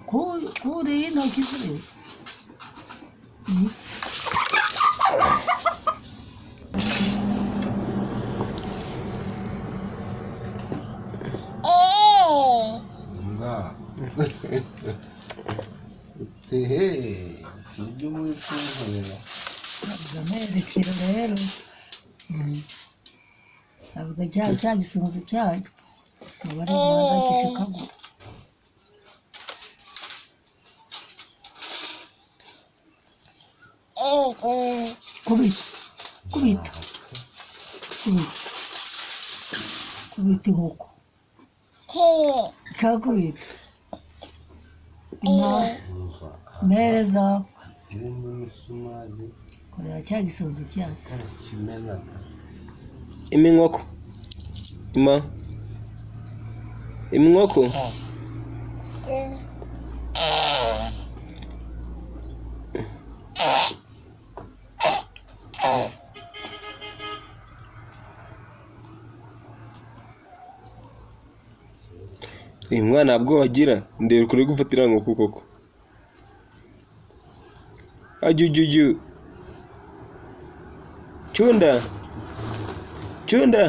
Kureho intoki ziri. Nga. Uti he, ibyo muri kunkorera. Amerekera rero. Abuze cya gisunzu cyayo. Abari Rwanda gishikagura. Kubita, kubita, kubita, kubita inkoko. Cyakubita. Umva, Mpereza irimo imisumari kureba cya gisunzu cyayo. kimenaga. Ima inkoko. Ima. Ima inkoko. Uyu mwana nta bwoba agira, ndeba ukuntu ari gufata iriya nkoko koko. Ajujuju. Cyunda. Cyunda.